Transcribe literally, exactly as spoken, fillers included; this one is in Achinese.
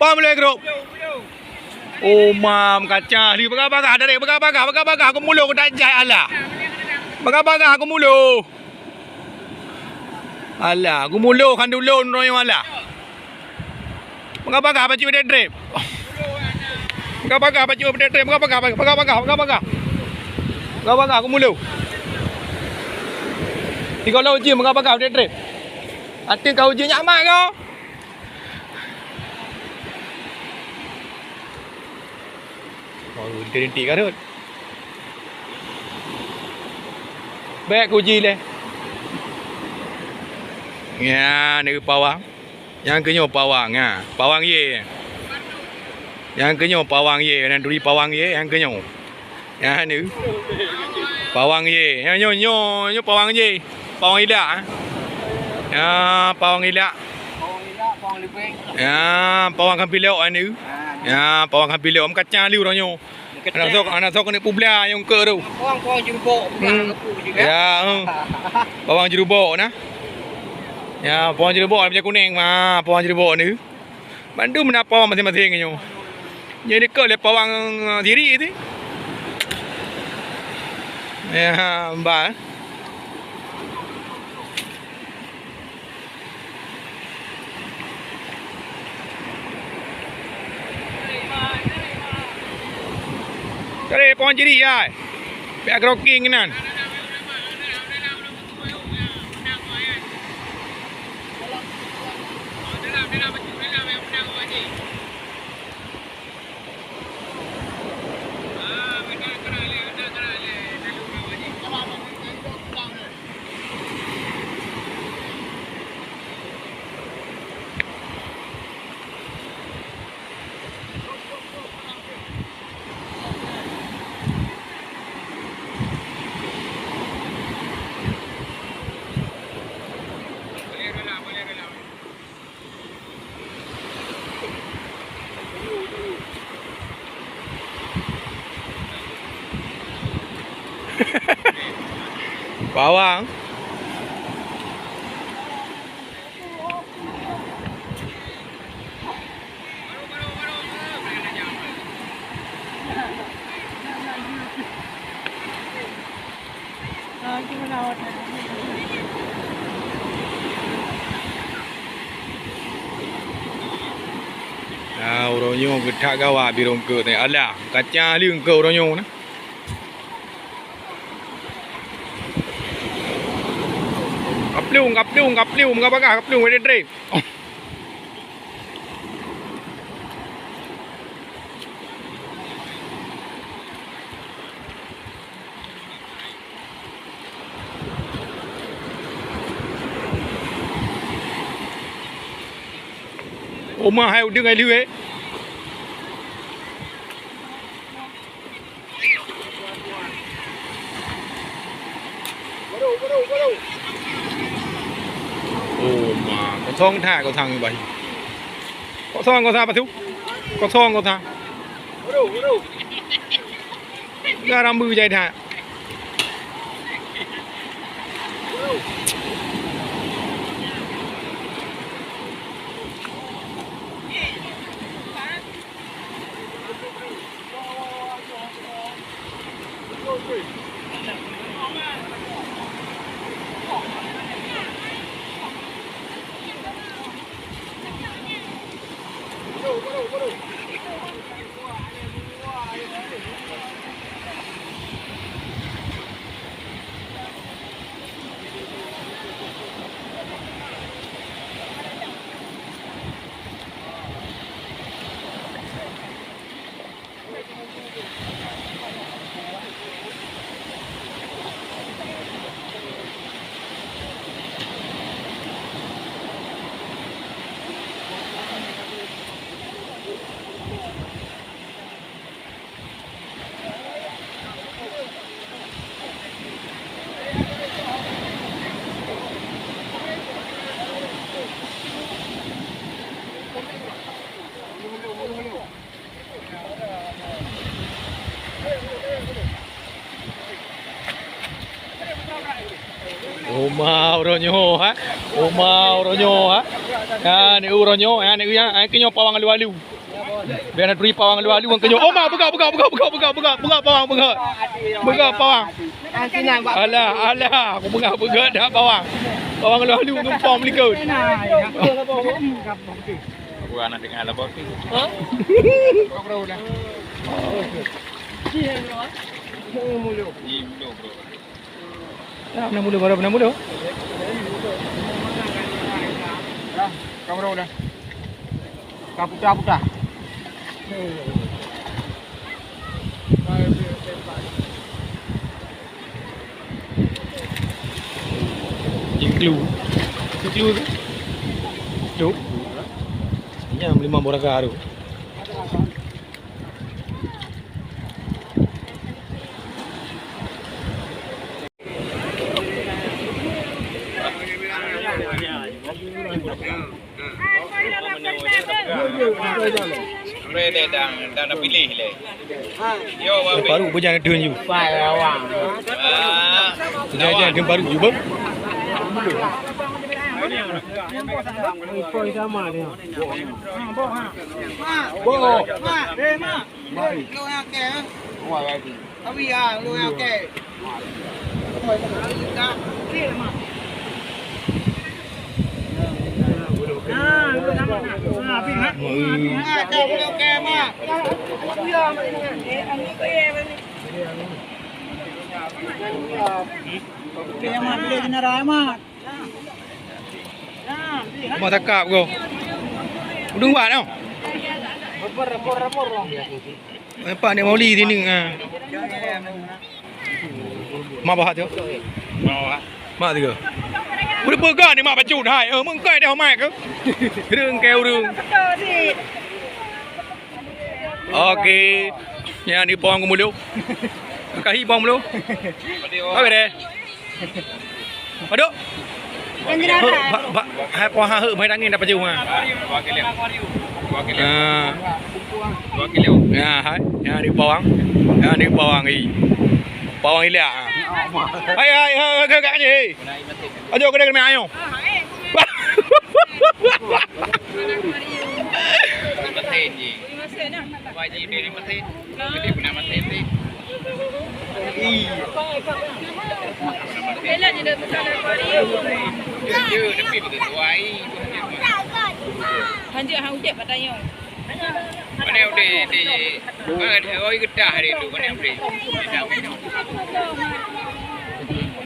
Pom lé grup. Oh, mam kaca li bagah-bagah dari bagah-bagah, bagah-bagah aku mulo ku tak jai alah. Bagah-bagah aku mulo. Alah, aku mulo kan dulu nroyo alah. Bagah-bagah bacut dek trep. Bagah-bagah bacut dek trep, bagah-bagah, bagah-bagah, bagah-bagah. Bagah-bagah aku mulo. Tiga uji bagah-bagah dek trep. Ati kau uji nyak mak kau. Oh, rintik-rintik ka rhot. Bèk kuji lé. Nyan, neu pawang. Nyang keunyoe pawang, ha. Pawang yé. Nyang keunyoe pawang yé, nyang turi pawang yé, nyang keunyoe. Nyan neu. Pawang yé. Nyan nyoe, nyoe, nyoe pawang yé. Pawang ilak, ha. Ya, pawang ilak. Pawang ilak, pawang lipéng. Ya, pawang kampilok, ha, neu. Ha, neu. Ya, pawang kampilok. Meukaca lé uroe nyoe. Anak sok, anak sok keuneuk peublah nyang keu tu. Pawang, pawang jeurubok, bukan. Hmm. Aku juga. Ya, hmm. Pawang jeurubok nah. Ya, pawang jeurubok, macam kuning mah, pawang jeurubok ni. Bandum na pawang masing-masing nyoe. Nyoe dikeue lé pawang, eh, siri tu. Ya, mbah. Tadi pohon ciri ya. Pihak croaking nan. Bawang. Ah, uroe nyoe geutak gawa birong keu teh. Alah, kaca leueng keu uroe nyoe nah. Kaplung, kaplung, kaplung, meuga bagah kaplung, wede dre. Oma hai udeueng hai lheueh. Oh ma, kosong that kosong bahi. Kosong kosong apa tu? Kosong kosong. Garam bu jai that. Oma uroe nyoe, ha? Oma uroe nyoe, ha? Ha, ni uroe nyoe, ha, ni ya, ha, keu nyoe pawang alu-alu. Biasa turi pawang luwa-luwa keunyoe. Oh, ma, beugöt, beugöt, beugöt pawang, beugöt. Beugöt pawang. Alah, alah, aku beugöt, beugöt dah pawang. Pawang luwa-luwa ngon pom likot. Aku anak dengar lah bos. Ha? Ih, belum, bro. Dah, enam puluh, baru enam puluh. Dah, kamu dah. Ka putah-putah. Jiklu. Jiklu tu. Tu. Ini yang lima boraga tu. Paruk beujan deuh ju. Ah. Beujan-beujan deuh paruk ju, bang. Boh. Mari. Awi, ah, lu yang ke. Rumah takap ko. Udung wat tau. Nampak ni Mauli sini, ha. Mak bahat tu. Mak tu ke? Boleh pegang ni mak bacut hai. Eh, mengkai dah mak ke? Reng ke urung. Okey. Yang ni pawang gumulu. Kahi pawang gumulu. Apa deh? Aduh. Ba, ba, hai po ha heu mai dangin dapat jauh ha. Dua kilo. Dua kilo. Ah. Dua kilo. Ya, hai. Ya di pawang. Ya di pawang i. Pawang ilia. Hai hai hai hai hai. Ayo kedai kami ayo. Mesin je. Wajib dia mesin. Hanjeuet han udeb pada nyoe. Mana udeb di, oh, getah hari tu, mana udeb?